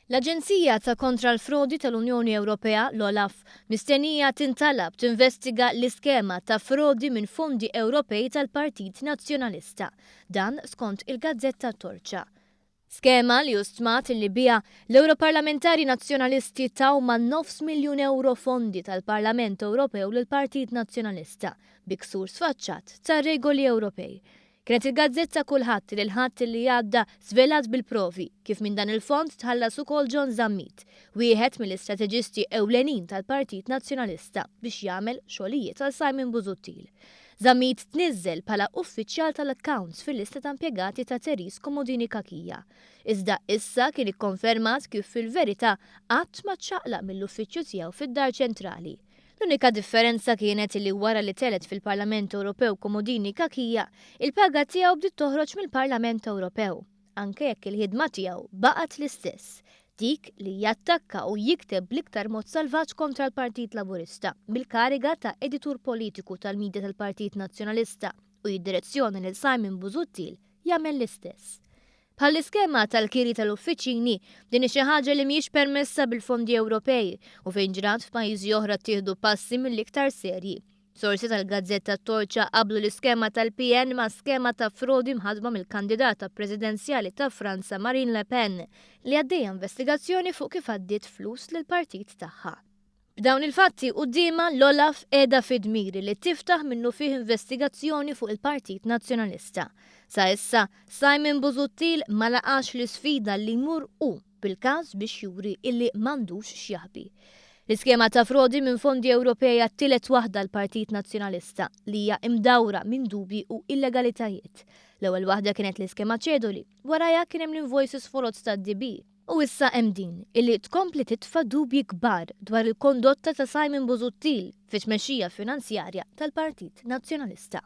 L-Aġenzija ta' Kontra l-Frodi tal-Unjoni Ewropea, l-OLAF, mistennija tintalab tinvestiga l-iskema ta' frodi minn fondi Ewropej tal-Partit Nazzjonalista. Dan skont il-gazzetta Torċa. Skema li hu stmat li biha l-Ewroparlamentari Nazzjonalisti taw ma' nofs miljun ewro fondi tal-Parlament Ewropew lill-Partit Nazzjonalista bi ksur sfaċċat tar-regoli Ewropej. Kienet il-gazzetta Kulħadd li l-Ħadd li għadda żvelat bil-provi kif minn dan il-fond tħallas ukoll John Zammit, wieħed mill-istrateġisti ewlenin tal-Partit Nazzjonalista biex jagħmel xogħlijiet għal Simon Busuttil. Zammit tniżżel bħala uffiċjal tal-accounts fil-lista ta' impjegati ta' Therese Comodini Cachia. Iżda issa kien ikkonfermat kif fil-verità qatt ma ċċaqlaq mill-uffiċċju tiegħu fid-Dar Ċentrali. L-unika differenza kienet li wara li telgħet fil-Parlament Ewropew Comodini Cachia, il-paga tiegħu bdiet toħroġ mill-Parlament Ewropew, anke jekk il-ħidma tiegħu baqgħet l-istess, dik li jattakka u jikteb bl-iktar mod salvaġġ kontra l-Partit Laburista mill-kariga ta' editur politiku tal-midja tal-Partit Nazzjonalista u jiddirezzjona lil Simon Busuttil jagħmel l-istess. Bħall-iskema tal-kiri tal-uffiċini, din hi xi ħaġa li mhijiex permessa bil-fondi Ewropej u fejn ġrat f'pajjiżi oħra ttieħdu passi mill-iktar serji. Sorsi tal-gazzetta Torċa qablu l-iskema tal-PN ma' skema ta' frodi mħaddma mill-kandidata presidenzjali ta' Franza Marine Le Pen li għaddejja investigazzjoni fuq kif għaddiet flus lill-partit tagħha. B'dawn il-fatti quddiemha, l-OLAF qiegħda fi dmir li tiftaħ minnufih investigazzjoni fuq il-Partit Nazzjonalista. Sa issa, Simon Busuttil ma laqax l-isfida li jmur hu bil-każ biex juri illi m'għandux x'jaħbi. L-iskema ta' frodi minn fondi Ewropej hija t-tielet waħda għall-Partit Nazzjonalista li hija imdawra minn dubji u illegalitajiet. L-ewwel waħda kienet l-iskema ċedoli, warajha kien hemm l-invoices foloz tad-DB, U issa hemm din, illi tkompli titfa' dubji kbar dwar il-kondotta ta' Simon Busuttil fit-tmexxija finanzjarja tal-Partit Nazzjonalista.